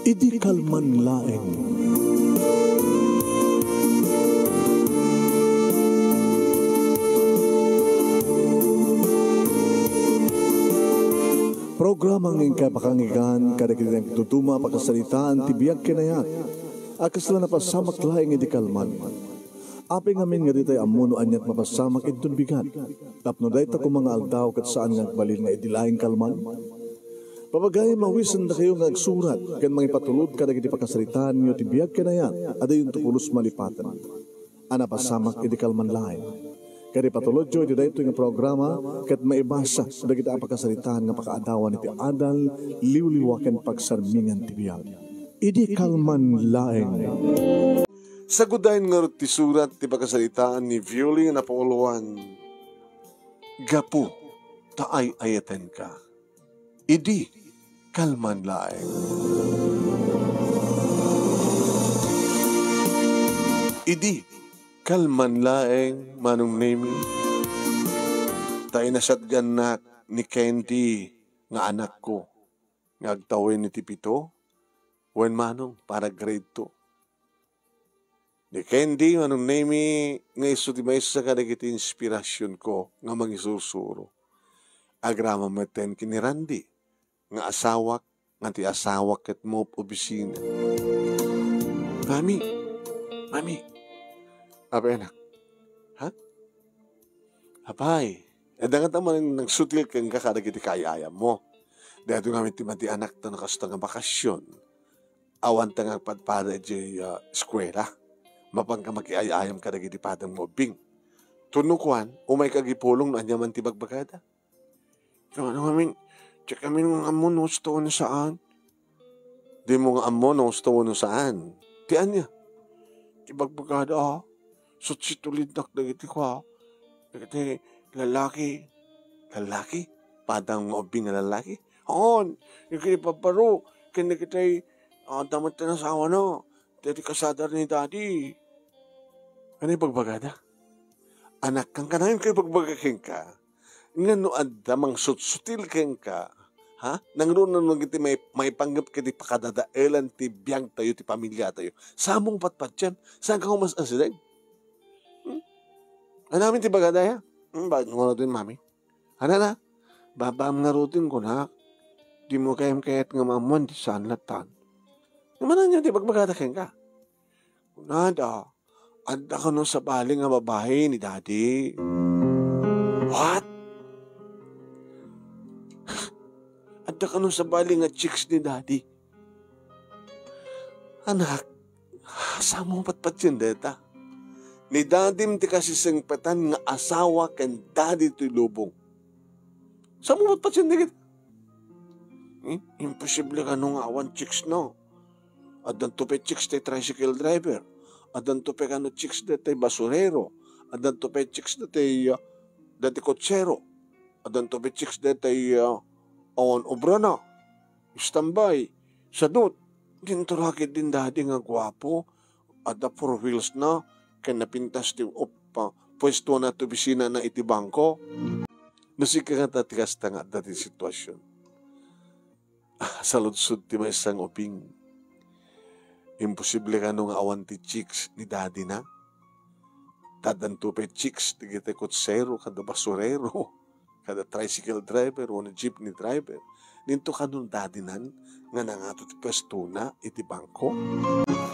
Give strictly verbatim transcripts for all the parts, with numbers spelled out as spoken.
Idi kalman laeng. Programa nga inkay pakangigan kadagiti nagtutuma a pakasaritaan ti biag ken ayat a kasla napasamak laeng idi kalman. Apay ngamin nga ditay ammo no aniat mapasamak inton bigat, tapno dayta koma nga aldaw ket saan nga agbalin nga idi laeng kalman? Papagayam, mawisendakayo nga agsurat ken mangipatulod kadagiti pakasaritaanyo ti biag ken ayat a diyonto pulos malipaten a napasamak idi kalman laeng. Ket ipatulodyo iti daytoy nga programa ket maibasa dagiti a pakasaritaan nga pakaadawan iti adal, liwliwa ken pagsarmingan ti biag. Idi kalman laeng. Sagudayen ngarud ti surat ti pakasaritaan ni Violi nga napauluan, Gapu ta ay-ayatenka. Idi kalman laeng. Idi kalman laeng, Manong Nemi, ta inasatgannak ni Candy nga anakko nga agtawen iti pito, wen manong para grade two. Ni Candy, Manong Nemi, nga isu ti maysa kadagiti inspirasionko nga mangisursuro. Agraman metten ken ni Randy, nga asawak, nga ti asawak ket maop-obisina. Mami, Mami, apay anak? Ha? Apay, adda ngata manen nagsutil kenka kadagiti kaay-ayammo. Daytoy ngamin ti madi anak ta no kasta nga bakasyon, awanta nga agpadpada idiay, ah, eskuela. Mapanka makiay-ayam kadagiti padang mo, Bing. Tuno kuan, umayka agipulong no ania man ti bagbagada. Kano ngamin, diak ngamin nga ammo no kasta wenno saan. Dimo nga ammo no kasta wenno saan. Ti ania? Ti bagbagada, ah. Sutsitulidnak dagiti kua. Dagiti lalaki. Lalaki? Padang nga ubbing nga lalaki? Haan, dagiti papparo. Ken dagiti, ah, adda met ti nasawana. Dagiti kasadar ni Daddy. Ania ibagbagada? Anak, kankanayon ko ibagbaga kenka. Nga no adda mangsutsutil kenka, ha? Nangruna no iti may-, maipanggep ket iti pakadadaelan ti biagtayo, ti pamiliatayo. Samong patpatien, saanka koma asideg? Hmm? Ania ngamin ti bagada, ya? Hmm, bakit mo nga ito, Mami? Ania na? Babaam ngaruden, kunak. Dimo kayat nga maammuan ti saan lattan. Ngem ania ti bagbagada kenka? Kunada, adda kano sabali nga babai ni Daddy. What? Adda kano sabali nga chicks ni Daddy? Anak, saanmo patpatien dayta? Ni Dadim ti kasisingpetan nga asawa ken Daddy toy lubong. Saanmo patpatien dagita? Hmm? Imposible kano nga awan chicks, no? Addanto pay chicks ti tricycle driver. Addanto pay kano chicks daytay basurero. Addanto pay chicks daytay, ah, daytay kotsero. Addanto pay chicks daytay, ah, awan obrana. Standby. Sadut. Dinto raket din Daddy nga guapo. Adda four wheels na. Ken napintas ti op-, ah, puesto na ti opisina na iti bangko. No sika ngata ti kasta nga adda ti situasion. Ah, saludsod ti maysa nga ubing. Imposible kano nga awan ti chicks ni Daddy na? Ta addanto pay chicks dagiti kotsero, kada basurero, kada tricycle driver, wenno jeepney driver. Dinto kano ni Daddy nan nga nangato ti puestona iti bangko?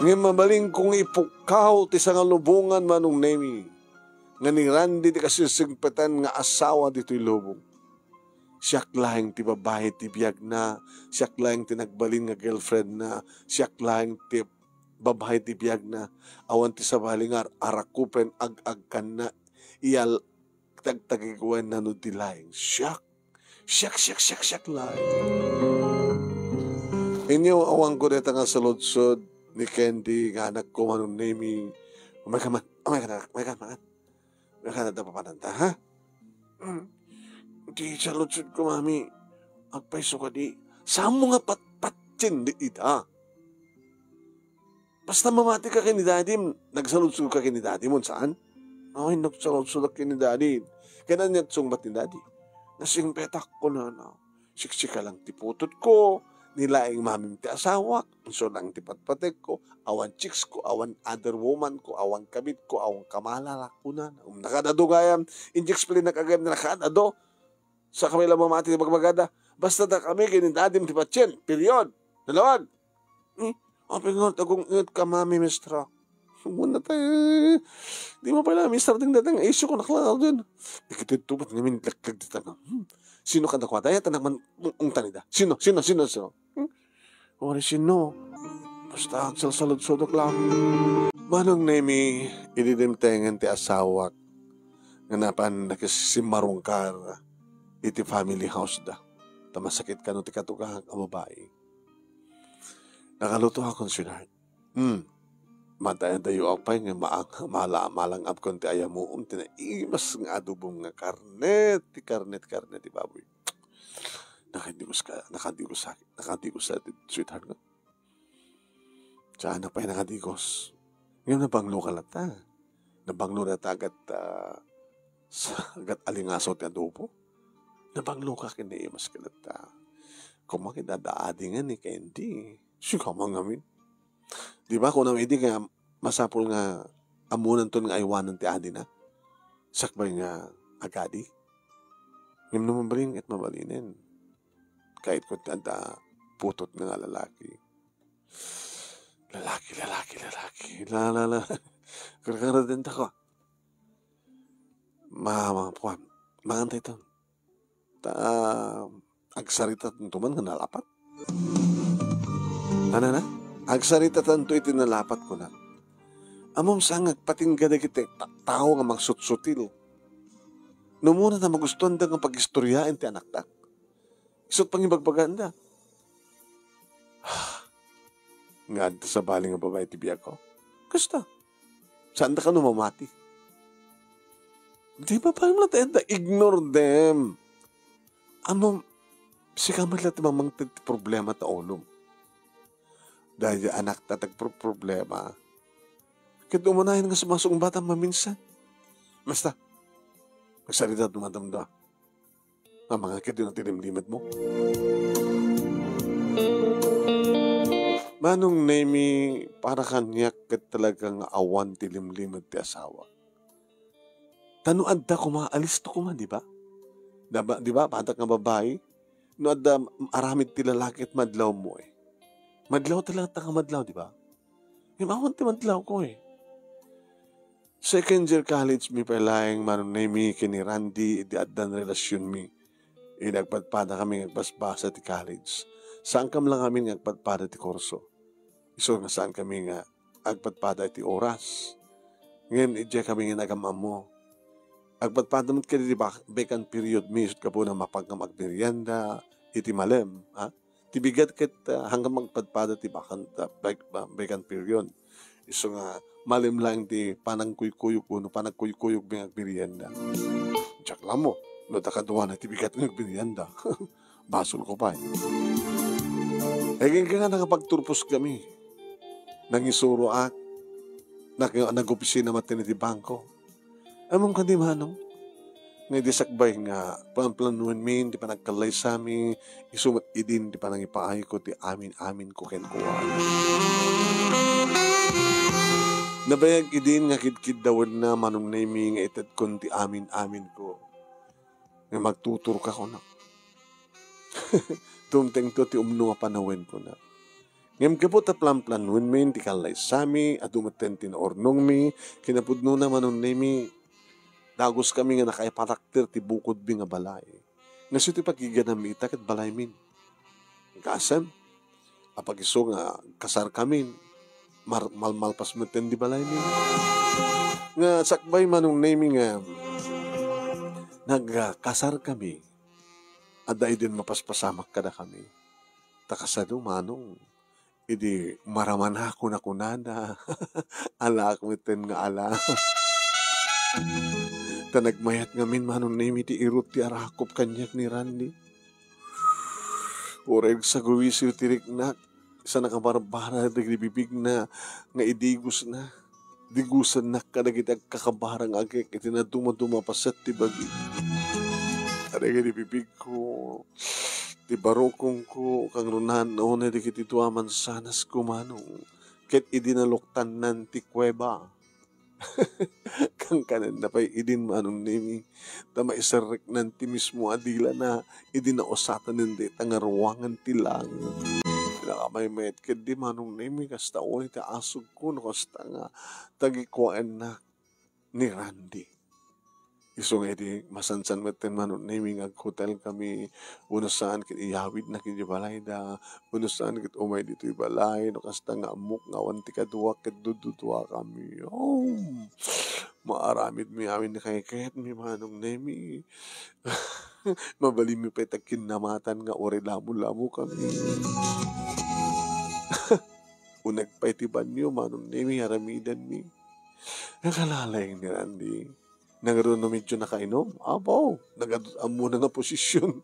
Ngem mabalinko nga ipukkaw ti sangalubongan, Manong Nemi, nga ni Randy ti kasisingpetan nga asawa ditoy lubong. Siak laeng ti babai ti biagna, siak laeng ti nagbalin nga girlfriendna, siak laeng ti babai ti biagna, awan ti sabali nga ar-, arakupen, ag-agkanna, iyal-, tagtagikuenna no di laeng. Siak, siak, siak, siak, siak laeng. Inyo, awanko dayta nga saludsod ni Candy nga anakko, Manong Nemi. Umayka man, umayka na, umayka man. Nakanada papananta, ha? Hmm. Ti saludsodko, Mami, agpayso kadi. Saanmo nga patpatien dayta? Basta mamati ka ken ni Daddy, nagsaludsod ka ken ni Daddy mo, saan? Ay, nagsaludsod ken ni Daddy. Ken ania ti sungbat ni Daddy? Nasingpetak, kunana. Siksika lang ti putotko, ni laeng mamim ti asawak, isu lang ti patpatekko, awan chicks ko, awan other woman ko, awan kabit ko, awan kamalala, kunana. Um, nakaad-adu gayam, inji-explain na kagayam, nakaad-adu. Sa kami lang mamati ti bagbagada, basta da kami, ken ni adim ti patien, period. Nalawag. Eh, apay nga, agong-et ka, Mami, Mistra. Muna tayo. Di mo pala, Mistra, ding datang, issue ko, naklaro din. Ikitid tubat ngamin, laklag di tanga. Hmm. Sino ka dakwa? Daya, tanak man, ung, ung tanida. Sino, sino, sino, sino? Hmm? Wari sino? Basta, agsalsaludsodok lang. Manong Nemi, idi dimtengen ti asawak, nga napan nakisimarungkar iti family house da. Ta masakit kano ti katugak a babai. Nakaluto akon, sweetheart. Hmm. Madaydayo pay nga maang-, mala-, malangabkon ti ayamuom, ti naimas nga adobom nga karne, ti karne, ti karne ti baboy. Nakadigos ka, nakadigos sa-, nakadigos sa, sweetheart, nga. Saan na pay nakadigos? Ngem nabanglo ka latta. Nabanglo na ta agat, ah, sa agat alingasaw ti adobo. Nabanglo ka ken naimas ka latta. Koma ket adda adi nga ni Candy. Siya man ngamin. Di ba, kunam idi nga masapul nga ammonanton nga aywanen ti adina? Sakbay nga agadi? Ngem no mabalin ket mabalinen. Kayatko ti adda putot nga lalaki. Lalaki, lalaki, lalaki. La, la, la. Kara-kara din tako. Ma, ma, kuan. Mangantay to. Ta, agsarita tanto man nga nalapat. Ano na? Agsarita tanto iti nalapat ko na. Amom sa nga agpatingga dagiti ta-, tao nga magsutsutil. No muna ta magustuhan da nga pag-istoryaen ti anakta. Isut' pangibagbaganda. Nga adda sabali nga babae ti biagko. Kasta. Saan da kano mamati? Di ba, paano na tayo da? Ignore them. Ano, sika man lang ti mamangted ti problema ta ulom. Dahil yung anak ta tagpro-, problema. Ket umanayan nga sumasungbat a maminsan. Basta, magsarita dumadamda. Nga mga ket yun ang tinimlimed mo. Manong Nemi, para kaniak ket talaga nga awan ti limlimed ti asawa. Ta no adda koma, alisto koma, di ba? Da ba, di ba, badak nga babae, no adda aramid ti lalaki ket madlaw mo eh. Madlaw talaga ta nga madlaw, di ba? Ngem awan ti madlaw ko eh. Second year college mi pay laeng, Manong Nemi, ken ni Randy, idi addan relasyonmi. Idi agpadpada kami nga agbasbasa ti college. Saan kam lang amin nga agpadpada ti kurso. Isu nga saan kami nga agpadpada iti oras. Ngem idiay kami nga nagam-ammo. Agpadpada met kadi ti bak-, vacant period mi, isut' gapuna mapangkam agmerienda iti malem, ha? Ti bigat ket, ah, hanggang magpadpada ti bakan, ah, bek-, ah, vacant period. Isu nga malem laeng ti panangkuykuyog wenno panagkuykuyog mi nga agmerienda. Diak la ammo no ta kaduana ti bigat nga agmerienda. Basol ko pay. Agingga nga nakapagturpos kami. Nangisuroak. Nag-, nag-opisina met iti bangko. Ammom kadi, Manong, nga idi sakbay nga planplanuenmin ti panagkallaysami, isu met idin ti panangipaayko ti amin-aminko kenkuana. Nabayag idin nga kidkiddawenna, Manong Nemi, nga itedkon ti amin-aminko. Nga magtuturka, kunak. Dumtengto ti umno nga panawen, kunak. Ngem gapu ta planplanuenmin ti kallaysami, adu metten ti naurnongmi, kinapudnona, Manong Nemi, dagus kami nga nakaiparakter ti bukodmi nga balay. Nga isu ti pagiganammi ita ket balaymin. Kasem, apag isu nga kasarkamin, mar-, malmalpas metten ti balaymin. Nga sakbay, Manong Nemi, nga nagkasarkami, adda idin mapaspasamak kadakami. Ta kasano, Manong? Idi maramanakon a kunada, alaak metten nga ala. Ta nagmayat ngamin, Manong Nemi, ti irut ti arakop kaniak ni Randy. Uray agsagawisiw ti riknak, sa nakabarbara dagiti bibigna nga idigosna. Digosennak kadagiti agkakabara nga agek iti nadumaduma a paset ti bagi. Kadagiti bibigko, Ti barukongko, kangrunaan, unay dagiti dua mansanas ko, manong, ket idi naluktannan ti kuweba. Kankanenna pay idin, Manong Nemi, ta maiserreknan ti mismo a dilana idi nausatanen dayta nga ruangan ti langit. Nakamaymayat ketdi, Manong Nemi, kasta unay ti asugko no kasta nga tagikuaennak ni Randy. Isu nga idi masansan metten, Manong Nemi, nga aghotelkami, wenno saan ket iyawidnak idiay balayda, wenno saan ket umay ditoy balay, no kasta nga ammok nga awan ti kaduak ket dududuakami. Oh, maaramidmi amin ni kaykayatmi, Manong Nemi. Mabalinmi pay ti agkinnamatan nga uray lamo-lamokami. Uneg pay ti banio, Manong Nemi, aramidenmi. Nakalaleng ni Randy. Nagadu no medyo nakainom? Apo, nagadut ammona nga posisyon.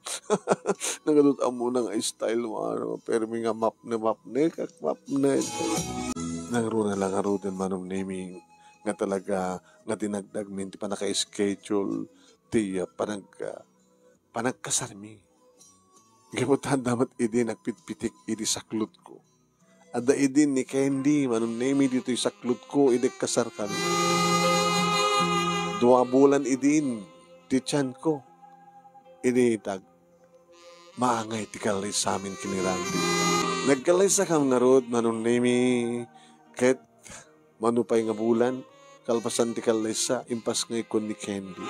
Nagadut ammona nga style, mano, permi nga mapne, mapne, kak mapne. Nangruna la ngaruden, Manong Nemi, nga talaga nga dinagdagmin ti pannaka-schedule ti, ah, panag-, ah, panagkasarmi. Gapu ta adda met idi nagpitpitik idi saklotko. Adda idi ni Candy, Manong Nemi, ditoy saklotko idi agkasarkami. Dua bulan idin ti tianko. Idi tag-, maangay ti kallaysamin ken ni Randy. Nagkallaysakam ngarud, Manong Nemi, ket mano pay nga bulan, kalpasan ti kallaysa, impas nga ikon ni Candy.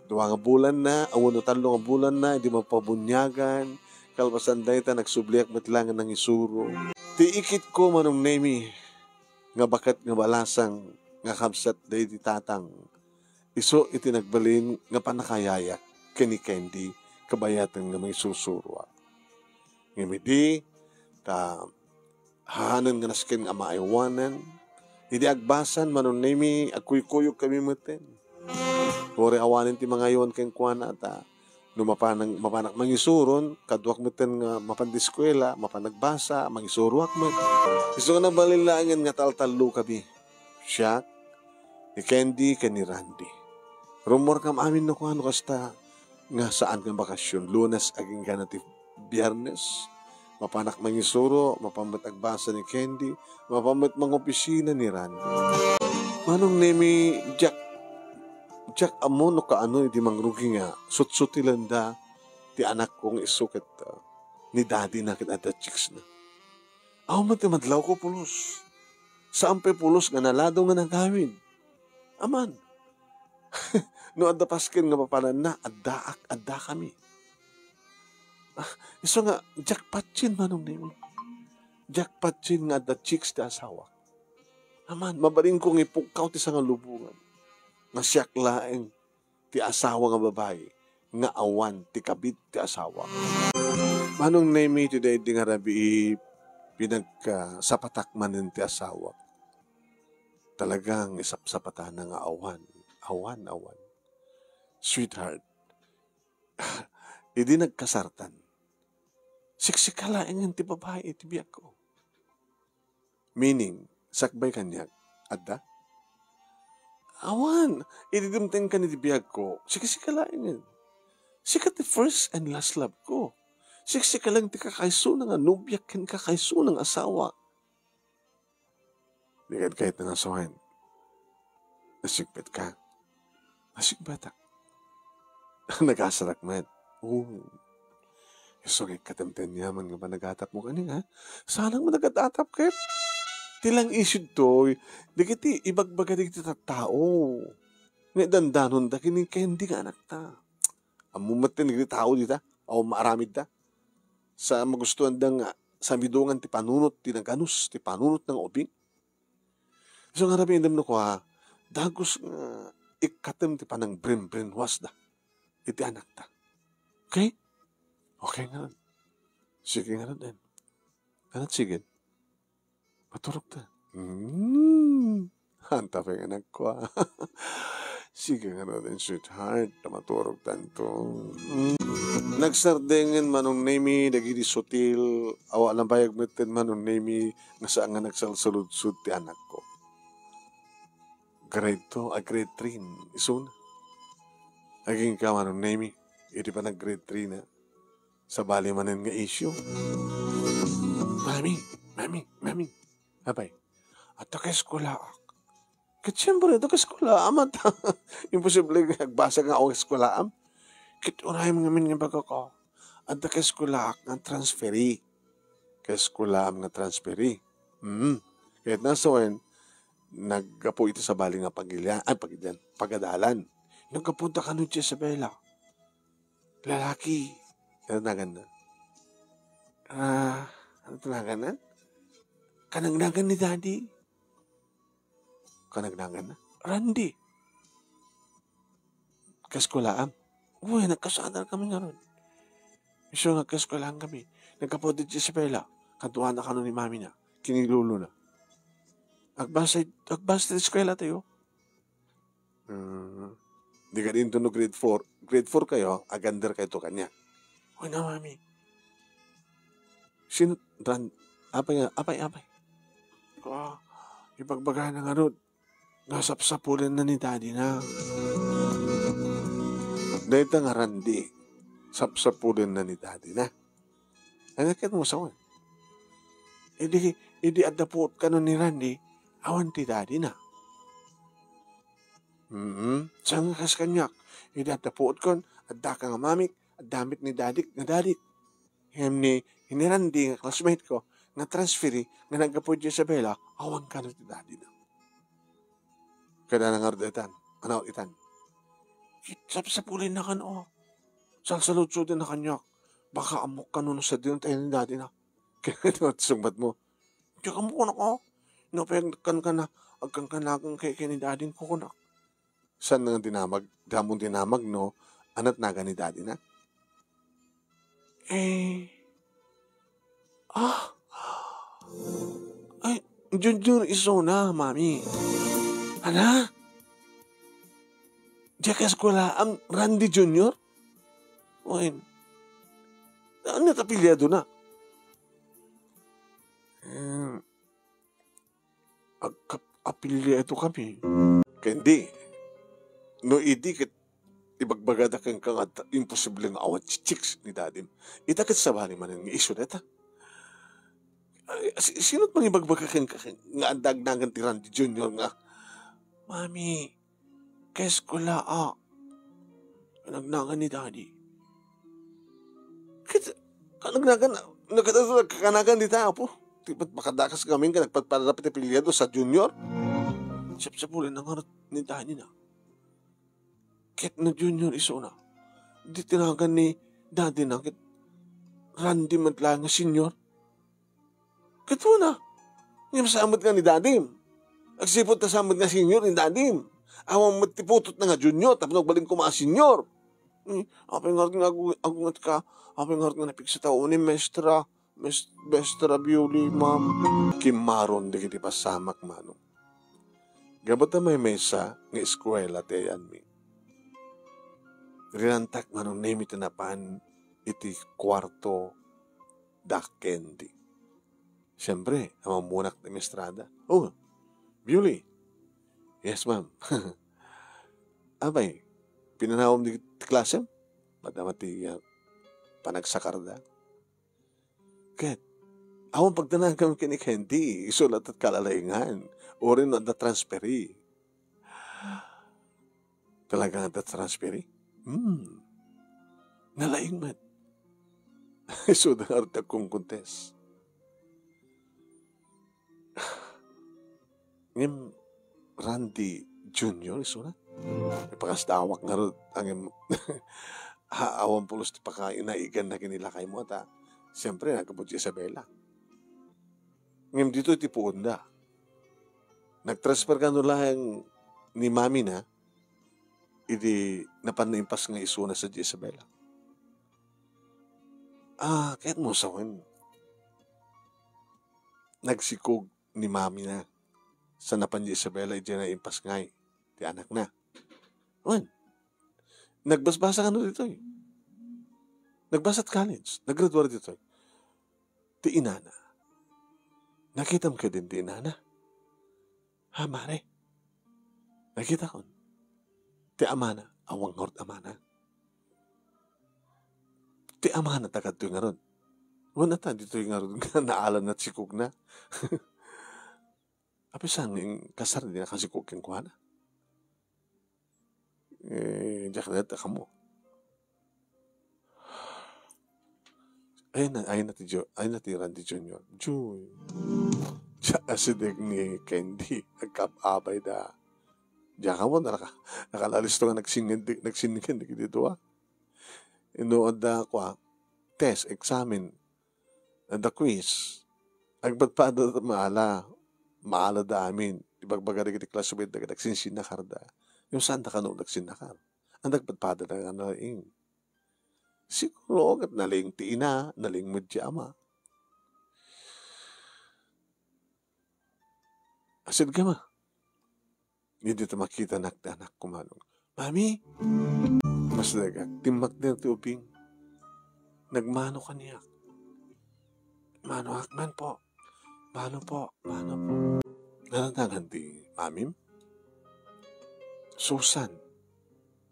Dua nga bulan na, a, wenno tallo nga bulan na, idi mapabuniagan, kalpasan dayta, nagsubliak met laeng nga nangisuro. Ti ikitko, Manong Nemi, nga baket nga balasang nga kabsat daydi tatang, isu iti nagbalin nga pannakayayak ken ni Candy kabayaten nga mangisursuroak. Ngem idi ta hahanen nga nasken nga maaywanan, idi agbasan, Manong Nemi, agkuykuyogkami metten. Uray awanen ti mangaywan kenkuana ta no mapanang-, mapanak mangisuron, kaduak metten nga mapan ti eskuela, mapan nagbasa, mangisuroak met. Isu nga nabalin laengen nga taltallokami. Siak, ni Candy, ken ni Randy. Rummuarkam amin no kuano kasta nga saan nga bakasyon. Lunes agingga na ti Biyernes. Mapanak mangisuro, mapan met agbasa ni Candy, mapan met mangopisina ni Randy. Manong Nemi, diak, diak ammo no kaano idi mangrugi nga sutsutilenda ti anakko nga isu ket, ah, ni daddy na ket adda chicks na. Awan met ti madlawko pulos. Saan pay pulos nga naladaw nga nagawid. Aman. No adda pasken nga mapananna, addaak, addakami. Ah, isu nga, diak patien, Manong Nemi. Diak patien nga adda chicks ti asawak. Aman, mabalinko nga ipukkaw ti sangalubongan. Nga siak laeng ti asawa nga babai nga awan ti kabit ti asawa. Manong Nemi, ti daydi nga rabii, pinagkasapatak manen ti asawak. Talagang isapsapatana nga awan, awan, awan. Sweetheart, idi nagkasartan, siksika laengen ti babai iti biagko. Meaning, sakbay kaniak, adda? Awan, idi dimtengkan iti biagko, siksika laengen. Sika ti first and last love ko. Siksika laeng ti kakaisuna nga nobiak ken kakaisuna nga asawa. Di kad kayat nga sawen. Nasigpet ka? Nasigpetak. Nagasarak met. Oo. Isu nga ikkatem ti aniaman nga panagatapmo kani, ha? Saan nga managatap ket? Ti lang isyu ditoy, dagiti ibagbaga dagiti tattao. Nga dandanonda ken ni Candy nga anakta. Ammo met ti nagdi tao dita, awan maaramidda. Sa magustuanda nga samidongan ti panunot ti naganus, ti panunot nga ubing. Isu nga rabii, no kua, dagus nga ikkatem ti panang brain-, brainwashda iti anakta. Okay? Okay nga. Sige nga, Em. Ano, sige. Maturog ta. Hmm. Anta pay nga nagkua. Sige nga no, then, sweetheart, ta maturog tanto. Hmm. Nagsardengen Manong Nemi dagiti sutil, awan a nabayag metten Manong Nemi nga saan nga nagsalsaludsod ti anakko. Grade two, a, grade three, isuna. Agingga Manong Nemi, iti panag-grade three na. Sabali manen nga issue. "Mami, mami, mami." "Apay?" "Adda kaeskulaak." Ket siyempre, adda kaeskulaam, ata. Imposible nga agbasag nga awan kaeskulaam. Ket unayem ngamin nga ibagak, adda kaeskulaak nga transferi. Kaeskulaam nga transferi. Mm. Ket nasawen, naggapu iti sabali nga pagilian, ay, pagilian, pagadalan. Naggapu da kano Jezebela. Lalaki. Ano tinaganna? Ah, ano tinaganna? Kanagnagan ni Daddy. Kanagnaganna? Randy. Kaeskulaam. Uy, nagkasadar kami ngarud. Isu nga kaeskulaam kami. Naggapu da Jezebela. Kaduana kano ni mami na. Ken ni lolo na. Agbasa, agbasa ti eskwela tayo. Hmm. Di kadi inton no grade four. Grade four kayo, agander kayo to kanya. Uy na, mami. Sino, Ran-, apay nga, apay, apay. Ah, ibagbagana ngarud nga sapsapulenna ni Daddy na. Dayta nga Randy, sapsapulenna ni Daddy na. Ay, naket mo sa. Idi, idi adda puot kano ni Randy, awan ti Daddy na. Mm-mm. Saan nga kas kaniak? Idi adda puot kon, adda ka nga mamik, adda met ni Dadik nga Dadik. Ngem ni, ni Randy nga classmate ko, nga transferi, nga naggapu iti Isabela, awan kano ti Daddy na. Kada na ngarud itan, anaw itan. Sapsapulenna kano. Salsaludsodenna kaniak. Baka ammok kano no sadino tayo ni Daddy na. Kaya ito, sungbat mo. Diak ammo kunak, oh. No, pag agkankana, agkankanagan kay, kay ni Daddy ko kunak. Saan nga dinamag? Damon dinamag, no? Anat nagan ni Daddy na? Eh, ah, ay, Junior isuna, Mami. Ana? Diak eskwela ang Randy Junior? Wen, ano ta apelyidona? Eh, agkap-, apelyido kami. Ket di, no idi ket ibagbagada kenka nga ta-, imposible nga awan ti chicks ni Dadim. Ita ket sabali manen nga isu dayta. Ay, si-, sino't mangibagbaga kenka nga adda agnagan ti Randy Junior nga, "Mami, kaeskwela, ah. Nagnagan ni Daddy." Ket, kanagnagan, nagkanagan, nagkanagan dita, apo. Ti pat makadakas ngamin, ka nagpatpalapit ti apelyido sa Junior. Sapsapulenna ngarud ni Daddy na. Ket no Junior isuna, di tinagan ni Daddy na, ket Randy met laeng nga Senior. Ket una, ngem saan met nga ni Dadim. Agsipud ta saan met nga Senior ni Dadim. Awan met ti putotna nga Junior, tapno agbalin koma a Senior. Eh, apay ngarud nga agu-, agunget ka, apay ngarud nga napigsa ta ni Mestra, Mes-, Mestra Biuli, ma'am. Kimmaron dagiti pasamak, manong. Gapu ta maymaysa nga eskwela ti ayanmi. Rinantak, manong, nemi ti napan iti kuarto da Candy. Siyempre, amammunak ti maestrada. "Oh, Biuli." "Yes, ma'am." "Apay, pinanawam di ti klasem?" Madama ti, ah, panagsakarda. Ket, awan pagdanagam ken ni Candy, isu latta ti kalalaingan. Uray no adda transferi. Talaga nga adda transferi? Hmm. Nalaing met. Isu da ngarud ti agkungkuntes. Ngem Randy Junior isuna? Ipakasdawak ngarud, ngem ha, awan pulos ti pakainaiganna ken ni lakaymo, ta siyempre, naggapu ti Isabela. Ngem ditoy ti puonda. Nagtransfer kano laeng ni mami na, idi napanna impas nga isuna sadi Isabela. Ah, kayatmo sawen, nagsikog ni mami na sa napan ni Isabela idiay naimpas ngay ti anakna. Wen, nagbasbasa kano ditoy. Nagbasa ti college, naggraduar ditoy. Ti inana. Nakitam kadin ti inana? Ha, mare? Nakitakon. Ti amana, awan ngarud amana. Ti amana ta kadtoy ngarud. Wen ata ditoy ngarud nga naalanna ti sikogna. Apisan nga inkasar, di nakasikog kenkuana. Eh, diak na ta kamo. Ay na, ay na ti Jo-, ay na ti Randy Junior. Jun. Diak asideg ni Candy. Agkab-abay da. Diak kamo, naka-, nakalalisto nga nagsingin di, nagsingin di, di dua. Ino adda kua, test, examen, adda quiz. Agpadpada maala, maala da amin. Ibagbaga dagiti classmate da ket agsinsinakarda. Yung saan da kano nagsinakar? Ang nagpadpada na nga nalaing. Siguro ket nalaing ti ina, nalaing met ti ama. Asid ka ma. Idi ta makitanak ti anakko, manong, "Mami!" Masdagak, timmakder ti ubing. Nagmano kaniak. Manoak man po. Mano po, mano po. Nalantangan ti mamim? Susan.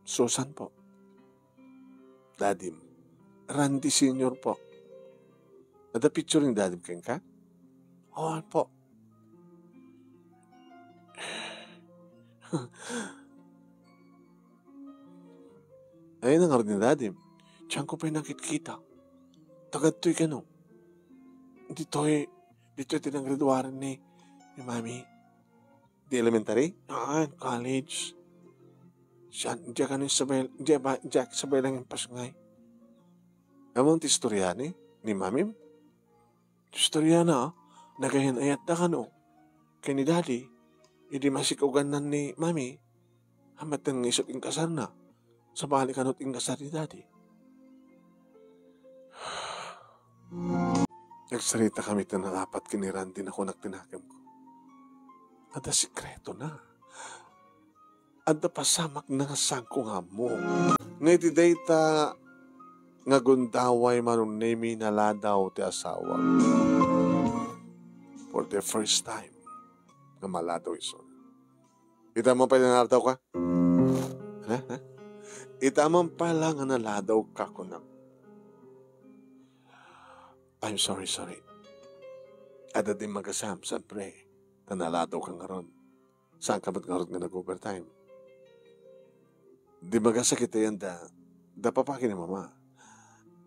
Susan po. Dadim. Randy Senior po. Adda picture ni Dadim kenka? Oo po. Ay, nangarud ni Dadim. Diyan ko pay nakitkita. Tagadtoy kano. Ditoy, ditoy ti nang-graduaren ni, ni Mami. Di elementary? Ah, college. Siya, diya kano sabay, diya ba, diya sabay lang yung pasngay. Among ti istorya ni, ni Mamim? Ti istorya na, nagayan-ayat da kano. Kay ni Daddy, idi masikugan nan ni Mami, hamatan nga iso ti inkasar na. Sabali kano ti inkasar ni Daddy. Nagsarita kami ti naapat ken ni Randy, nakunak ti nakemko. Adda sikreto na. Adda pasamak na nga sangko nga ammo. Nga iti dayta nga gundaway, Manong Nemi, naladaw ti asawa. For the first time nga maladaw isu. Ita man pay naladaw ka? Ha? Ha? Ita man pala nga naladaw ka, kunam. I'm sorry, sorry. Adda dimmagasam, siyempre. Ta naladaw ka ngarud. Saan ka met ngarud nga nag-overtime? Dimmagasam ket ayan da, da papa ken ni mama.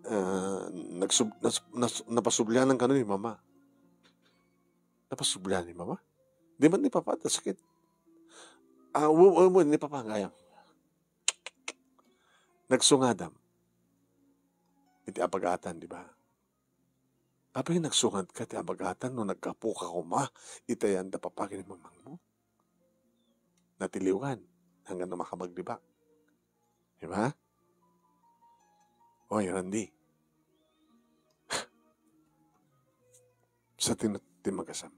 Ah, nagsub-, nas-, nas-, napasublianan kano ni mama. Napasublian ni mama? Di man ni papa, ta sakit. Ah, wen, wen, wen, ni papa, gayam. Nagsungadam. Iti abagatan, di ba? Apay, nagsungad ka ti abagatan no naggapu ka koma iti ayan da papa ken ni mamangmo? Natiliwan, hanggang na makamaglibak. Di ba? Oy, Randy. Sadino ti magasam?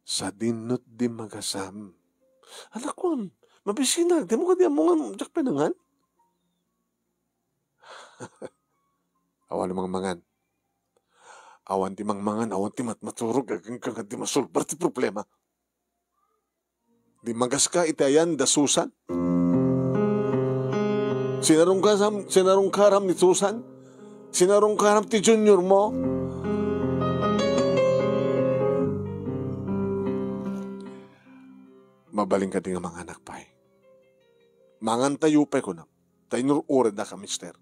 Sadino ti magasam? Anakon, mabisinak, di mo kadi ammo nga diak pinangan? Awan mangmangan. Awan ti mangmangan, awan ti matmaturog, agingga nga di masolbar ti problema. Dimmagas ka iti ayan da Susan? Sinarungkaram, sinarungkaram ni Susan? Sinarungkaram ti junior mo? Mabalin kadi nga manganak pay. Mangan tayo pay, kunam. Ta inur-ured daka, mister.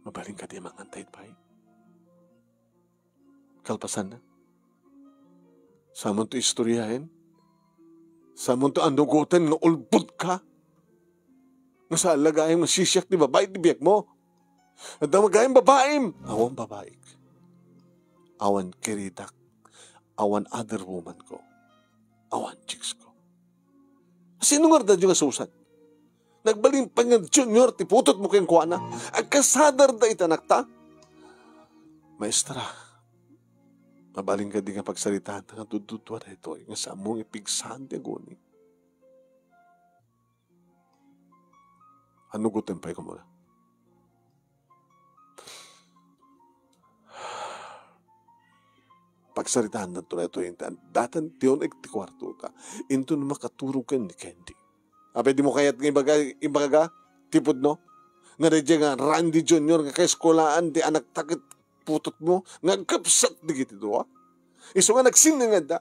Mabalin kadi mangan tayo pay. Kalpasanna. Samonto istoryaen. Samonto anugoten nga ulbod ka. Nga saan la gayam nga sisiak ti babai ti biag mo. Adda gayam babaim. Awan babaik. Awan kiridak. Awan other woman ko. Awan chicks ko. Sino nga arda nga Susan? Nagbalin pa nga junior ti putot mo kenkuana. Agkasadar da ita nakta. Maestra, mabalin kadi nga pagsaritaan ta nga tudtudua daytoy nga saan mo nga ipigsan ti aguni. Anugoten pay kumuna. Pagsaritaan na to na ito, intan. Datan ti unig ti kwarto ta. Inton makaturog ken ni Candy. Apay, di mo kayat nga ibaga, ibaga? Ti pudno? Nga daydiay nga Randy Junior nga kaeskuelaan ti anakta ket putotmo nga agkabsat dagiti dua. Isu nga nagsinningedda,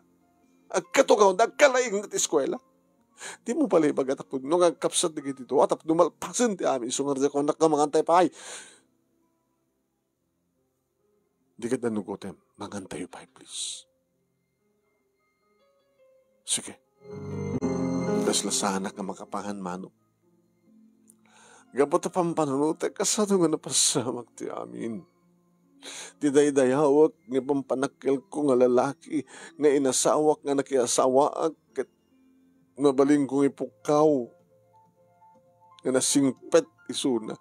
agkatugawda, agkalaingna ti eskuela. Dimo pala ibaga ta pudno nga agkabsat dagiti dua tapno malpasen ti amin. Isu nga daydiay kunak nga mangantay pay. Di ket annugotem, mangantayo pay, please. Sige. Laslasanak nga makapangan manok. Gapu ta pampanunotek, kasano nga napasamak ti amin? Ti daydayawek nga ipampanakkelko nga lalaki nga inasawak nga nakiasawaak ket mabalinko nga ipukkaw nga nasingpet isuna.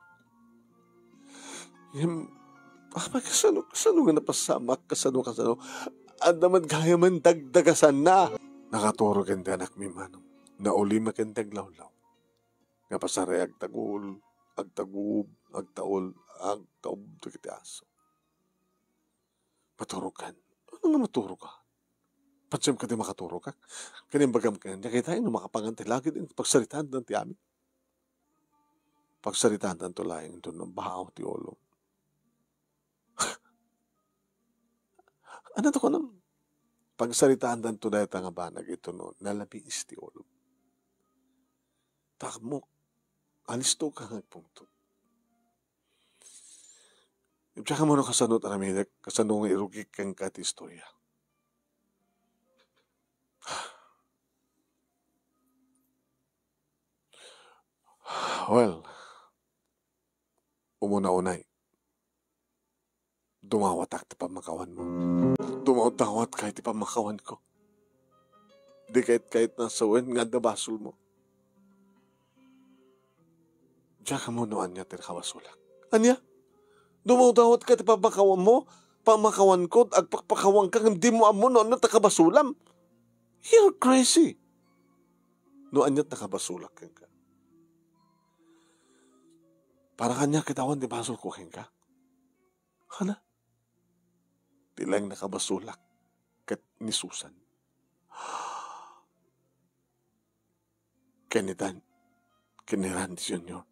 Ngem, apay, kasano, kasano nga napasamak? Kasano, kasano? Adda met gayamen dagdagasanna. Nakaturo ken ti anakmi manong. Nauli met ken ti aglawlaw. Nga pasar ay agtagul, agtagub, agtaul, agtaub dagiti aso. Maturokan. Ano nga maturokan? Patiem kadi makaturogak. Ken imbagam kaniak, dagitay no makapangan ti lagid, pagsaritaantan ti amin. Pagsaritaantanto laeng inton no bao ti ulo. Ano to kunam? Pagsaritaantanto dayta nga banag ito no nalabiis ti ulo. Takmo, alisto ka nga agpungtot. Diak ammo no kasano ti aramidek, kasano nga irugik kenka ti istorya. Well, umuna unay, dumawatak ti pammakawanmo. Dumawdawatka iti pammakawanko. Di kayat-kayatna sawen nga adda basolmo. Diak ammo no ania ti nakabasolak. Ania? Dumawdawatka ti pammakawanmo, pammakawanko, agpakpakawanka, ngem dimo ammo no ania ti nakabasolam. You're crazy. No ania ti nakabasolak kenka. Para kaniak ket awan ti basolko kenka. Hala. Ti laeng nakabasolak ket ni Susan. Ken ni Dan, ken ni Randy Junior.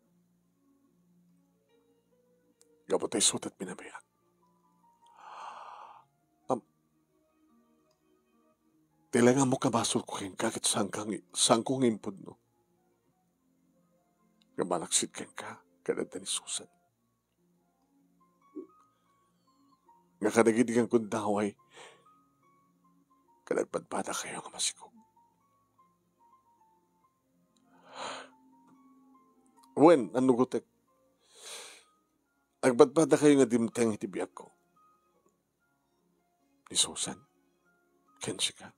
Gapu ta isu ti pinabiag. Am, ti laeng ammok a basolko kenka ket saanka nga, saanko nga impudno. Nga manaksit kenka, ket adda ni Susan. Nga kadagidi nga gundaway, ket agpadpadakayo nga masikog. Wen, annugotek. Agpadpadakayo nga dimteng iti biagko. Ni Susan, ken sika.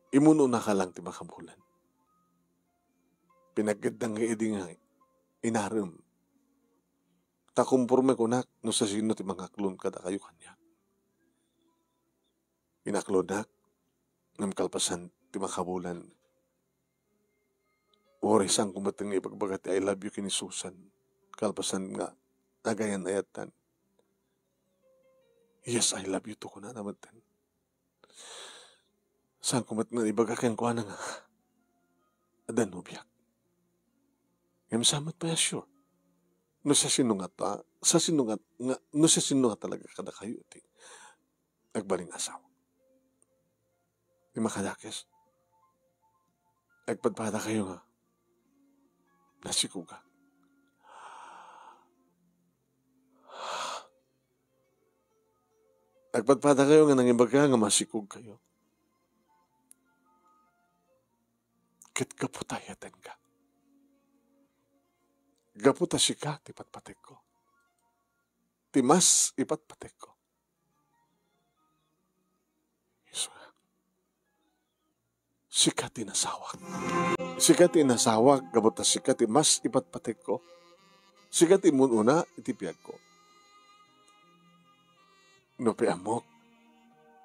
Imunonaka lang ti makabulan. Pinaggeddang nga idi nga inarem. Ta kumporme kunak no sasino ti mangaklon kadakayo kaniak. Inaklonak, ngem kalpasan ti makabulan, uray saanko met nga ibagbaga ti "I love you" ken ni Susan, kalpasan nga agayan-ayatan. "Yes, I love you too," kunana metten. Saanko met nga ibaga kenkuana nga adda nobiak. Ngem saan met pay a sure no sasino nga ta-, sasino nga, nga, no sasino nga talaga kadakayo ti agbalin-asawa. Ti makadakes, agpadpadakayo nga nasikogak. Agpadpadakayo nga nangibaga nga masikogkayo. Ket gapu ta ayatenka. Gapu ta sika ti patpatekko. Ti mas ipatpatekko. Isu nga, sika ti nasawak. Sika ti nasawak, gapu ta sika ti mas ipatpatekko. Sika ti immun-una iti biagko. No pay ammok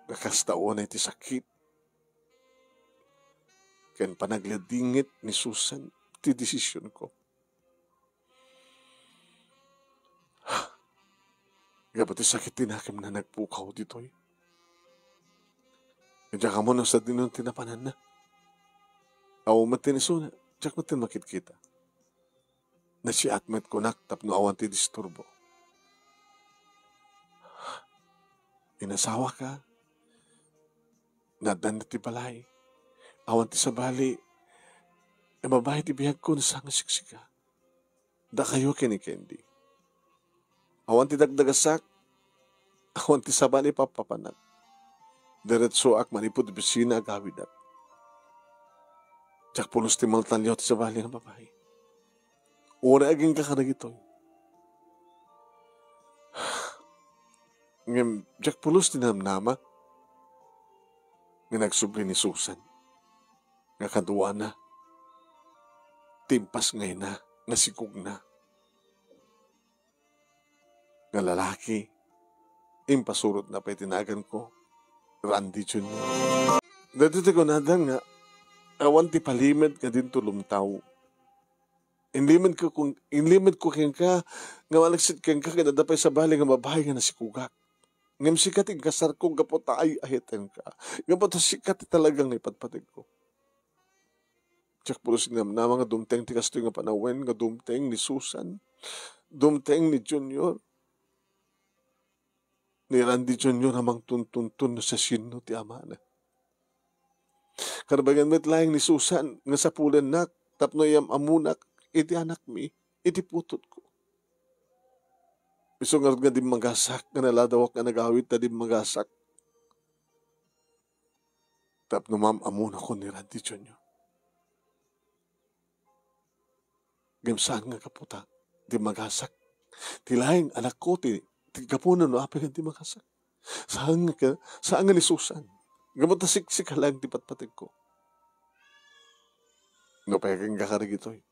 nga kasta unay ti sakit ken panagladingit ni Susan ti desisionko. Gapu ti sakit ti nakemna, nagpukaw ditoy. Diak ammo no sadino ti napananna. Awan met ti isuna, diak met ti makitkita. Nasiak met kunak tapno awan ti disturbo. Inasawaka, naaddan ti balay, awan ti sabali, a babai ti biagko no saan nga siksika. Dakayo ken ni Candy. Awan ti dagdagasak, awan ti sabali a papapanak. Diretsoak manipud opisina agawidak. Diak pulos ti maltaliaw ti sabali nga babai. Uray agingga kadagitoy. Ngem diak pulos ti namnama nga nagsubli ni Susan nga kaduana ti impasngayna nga sikogna nga lalaki, impasurotna pay ti naganko, Randy Junior. Daytoy ti kunada nga awan ti palimed nga dinto lumtaw. Inlimedko kun-, inlimedko kenka nga malaksid kenka ket adda pay sabali nga babai nga nasikogak. Ngem sika ti inkasarko gapu ta ay-ayatenka. Gapu ta sika ti talaga nga ipatpategko. Diak pulos ti namnama nga dumteng ti kastoy nga panawen nga dumteng ni Susan, dumteng ni Junior, ni Randy Junior a mangtuntuntun no siasino ti amana. Karbagan met laeng ni Susan nga sapulennak tapno iyam-ammonak iti anakmi, iti putotko. Isu ngarud nga dimmagasak nga naladawak nga nagawid ta dimmagasak tapno maam-ammonakon ni Randy Junior. Ngem saan nga gapu ta dimmagasak. Ti laeng anakko ti, ti gapuna no apay nga dimmagasak. Saan nga, saan nga ni Susan. Gapu ta siksika laeng ti patpategko. No pay agingga kadagitoy,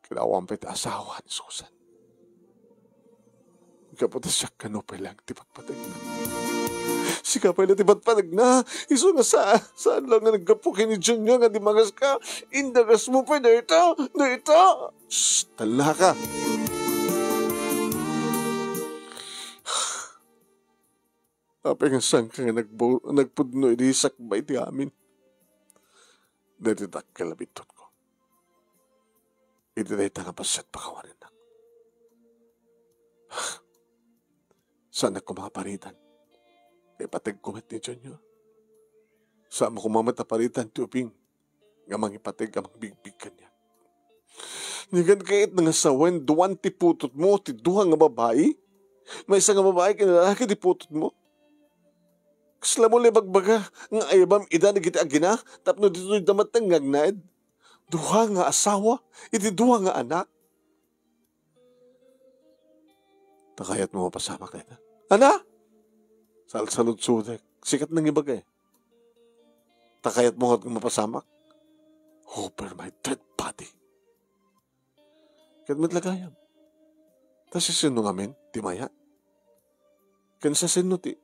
ket awan pay ti asawa ni Susan. Gapu ta siak kano pay laeng ti patpategna. Sika pay la ti patpategna. Isu nga sa-, saan lang nga naggapu ken ni Junior nga dimmagaska. Indagasmo pay dayta, dayta. Shh, talnaka. Apay nga saanka nga nagbu-, nagpudno idi sakbay ti amin? Daytoy dakkel a bittutko. Iti dayta nga bassit pakawanennak. Saanak koma a paritan. Ipategko met ni Junior. Saanmo koma met a paritan ti ubing nga mangipateg a mangbigbig kaniak. Nia ket nga sawen, duan ti putotmo, ti dua nga babai? Maysa nga babai ken lalaki ti putotmo? Kasla mo la ibagbaga nga ayabam ida dagiti agina tapno ditoy da met nga agnaed? Dua nga asawa iti dua nga anak? Ta kayatmo mapasamak dayta? Ana? Salsaludsodek. Sika ti nangibaga, eh. Ta kayatmo nga mapasamak? Over my dead body. Ket met la gayam. Ta siasino ngamin ti maya? Ken siasino ti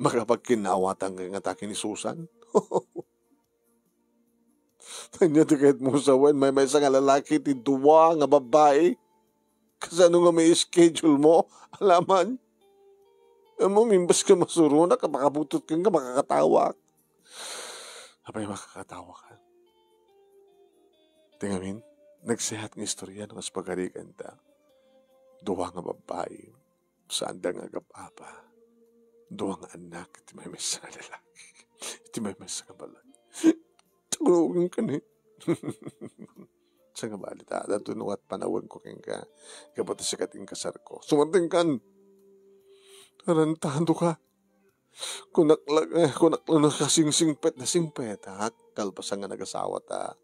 makapagkinnaawatan nga ta ken ni Susan? Ania ti kayatmo sawen, maymaysa nga lalaki ti dua nga babbai? Kasano nga may schedule mo? Alaman? Ammom, imbes nga masuronak, makabutot kenka, makakatawak. Apay makakatawak? Ti ngamin, nagsehat nga istorya no kas pagarigan ta. Dua nga babbai. Saanda nga agap-apa. Dua nga annak iti maymaysa nga lalaki. Iti maymaysa nga balay. Tulungan ka ni. Sa nga bali ta, adda no ket panawenko kenka. Gapu ta sika ti inkasarko. Sumartengkan. Tarantado ka. Kunak la, eh, kunak la no kasingsingpet, nasingpetak. Kalpasan nga nagasawa ta.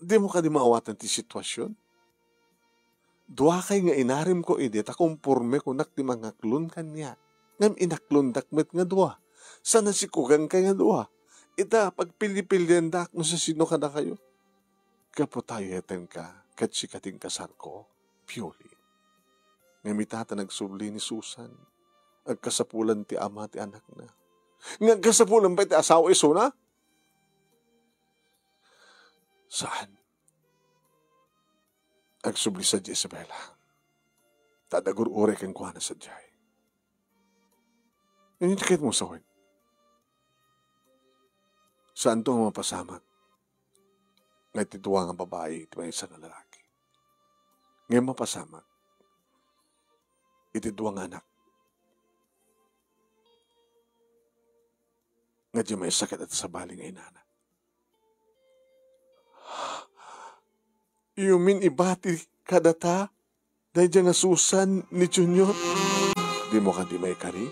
Dimo kadi maawatan ti sitwasyon? Duakay nga inarimko idi ta komporme kunak ti mangaklon kaniak. Ngem inaklondak met nga dua. Sa nasikogan kay nga dua. Ita, pagpilipiliendak no sasino kadakayo. Gapu ta ay-ayatenka, ket sika ti inkasarko, Pioli. Ngem ita ta nagsubli ni Susan, agkasapulan ti ama ti anakna. Nga agkasapulan pay ti asawa isuna? Saan. Agsubli sadiay Isabela. Ta adda gur-uray kenkuana sadiay. Ania ti kayatmo sawen? Saanto nga mapasamak? nga iti dua nga babai iti maysa nga lalaki. Ngem mapasamak iti dua nga anak nga di maysa ket adda sabali nga inana. Yumin ibati kadata daydiay nga Susan ni Junior? Dimo kadi maikari?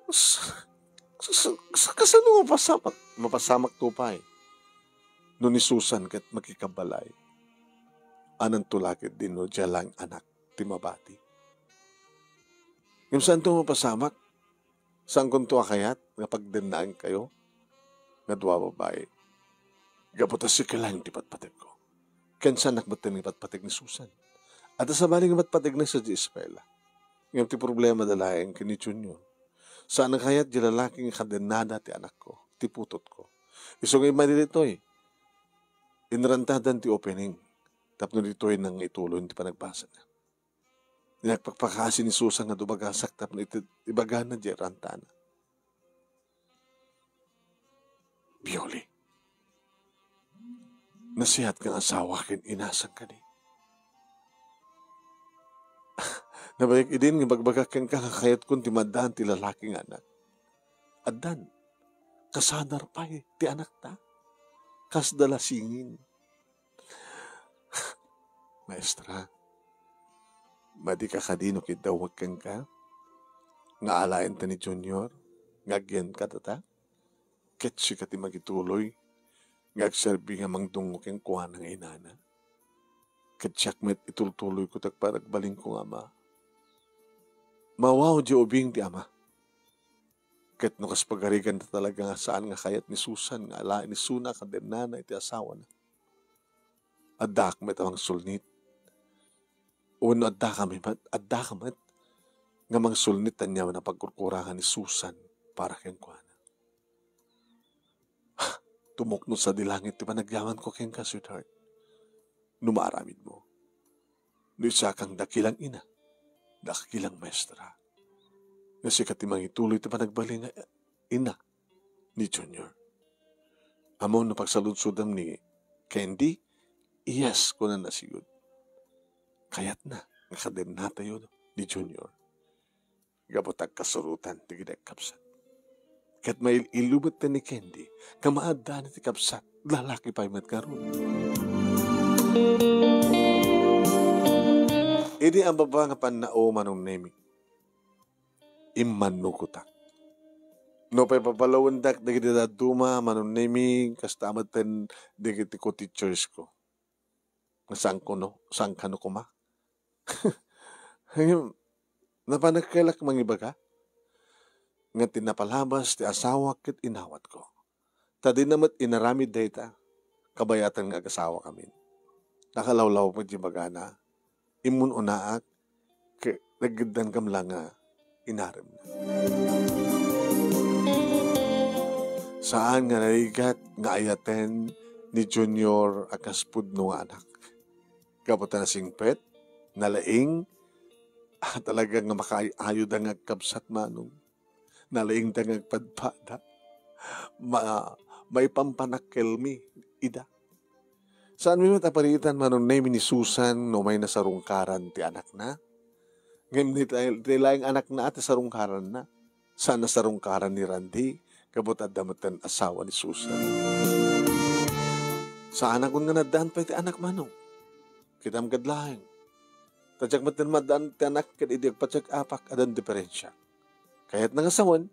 Sa, sa, sa, kasano mapasamak? Mapasamakto pay no ni Susan ket makikabbalay. Ananto la ketdi no dia laeng anak ti mabati? Ngem saanto mapasamak? Saankonto a kayat nga pagdennaenkayo nga dua a babai? Gapu ta sika laeng ti patpategko. Ken saanak metten nga ipatpateg ni Susan. Adda sabali nga patpategna sadiay eskuela. Ngem ti problema da laeng ken ni Junior. Saan a kayat ti lalaki nga kadennada ti anakko, ti putotko. Isu nga immay ditoy, inrantadan ti opening tapno ditoy nang ituloy ti panagbasana. Nagpakpakaasi ni Susan nga dumagasak tapno iti ibagana diay rantana. Bioli, nasihat nga asawa ken ina, saan kadi? Nabayag idin nga ibagbagak kenka nga kayatkon ti maaddaan ti lalaki nga anak. Addan, kasadar pay ti anakta. Kasda la singin. Maestra, madika kadi no kiddawek kenka nga alaenta ni Junior nga agyanka data? Ket sika ti mangituloy nga agserbi nga mangdungngo kenkuana nga inana. Ket siak met itultuloyko ti agpanagbalinko nga ama. Mawaw diay ubing ti ama. Ket no kas pagariganda talaga nga saan nga kayat ni Susan nga alaen isuna ken dennana iti asawana, addaak met a mangsulnit. Wenno addakami met, addaka met nga mangsulnit aniaman a pagkurkurangan ni Susan para kenkuana. Tumukno sadi langit ti panagyamanko kenka, sweetheart, no maaramidmo. No isakang dakilang ina, dakilang maestra, nga sika ti mangituloy ti panagbalin nga ina ni Junior. Ammom no pagsaludsodam ni Candy, yes, kunana sigud. Kayatna nga kadennatayo ni Junior. Gapu ta agkasurotan dagiti agkabsat. Ket mail-illo met ni Candy, nga maaddaan ti kabsat, lalaki pay met ngarud. Idi agbaba nga pannao, Manong Nemi, immannugotak. Nupay papalawendak dagiti dadduma, Manong Nemi, kasta metten dagiti co-teachers ko. Saan kuno, saan kano koma? Ngem, napan a kayat mangibaga nga ti napalabas ti asawak ket inawatko. Ta dina met inaramid dayta, kabayatan nga agasawakamin. Nakalawlawak met ti bagana, immun-unaak, ket nagiddan kam la nga inaremna. Saan nga narigat nga ayaten ni Junior a kas pudno nga anak. Gapu ta nasingpet, nalaing, ah, talaga nga makaay-ayoda nga agkabsat, Manong. Nalaingda nga agpadpada. Ma-, maipampanak kelmi ida. Saanmi met a paritan, Manong Nemi, ni Susan no umayna sarungkaran ti anakna? Ngem ni tay-, ti laeng anakna a ti sarungkaranna. Saan a sarungkaran ni Randy, gapu ta adda metten asawa ni Susan. Saanak nga naaddaan pay ti anak, Manong. Kitam kad laeng. Ta diak metten maaddaan ti anak ket idi agpatiag-apak, addan diferensia. Kayatna nga sawen,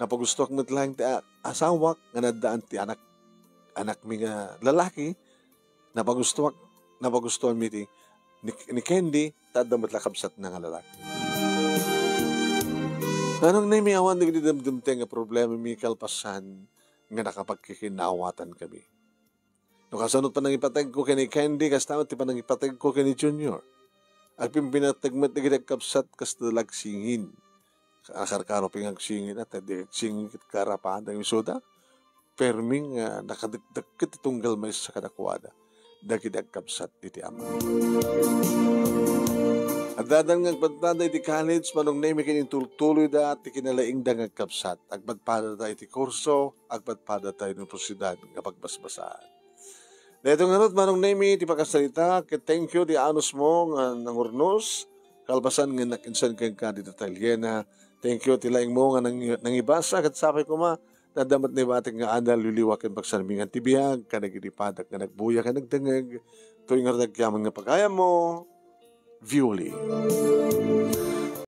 napagustoak met laeng ti a-, asawak nga naaddaan ti anak, anakmi nga lalaki, napagustoak, napagustoanmi ti ni, ni Candy, ta adda met la kabsatna nga lalaki. Manong Nemi, awan dagiti dumdumteng nga problemami kalpasan nga nakapagkikinnaawatan kami. No kasano ti panangipategko ken ni Candy, kasta met ti panangipategko ken ni Junior. Agpimpinateg met dagiti agkabsat kas dalag singin. Akarkaro pay nga agsingin, ta di agsingin ket kaarapaanda nga isuda. Permi nga nakadekdekket ti tunggal maysa kadakuada dagiti agkabsat iti ama. Addadan nga agpadpada iti college, Manong Nemi, ken intultuloyda ti kinalaingda nga agkabsat. Agpadpadata iti kurso, agpadpadata iti universidad nga pagbasbasaan. Daytoy ngarud, Manong Nemi, ti pakasarita, ket thank you ti anusmo nga nangurnos, kalpasan nga nakinsan kenka dita Tayliena. Thank you ti laingmo nga nang-, nangibasa, ket sapay koma, adda met naibatik nga adal, liwliwa ken pagsarmingan ti biag kadagiti padak nga nagbuya ken nagdengngeg. Toy ngarud agyaman nga pagayammo, Viewly.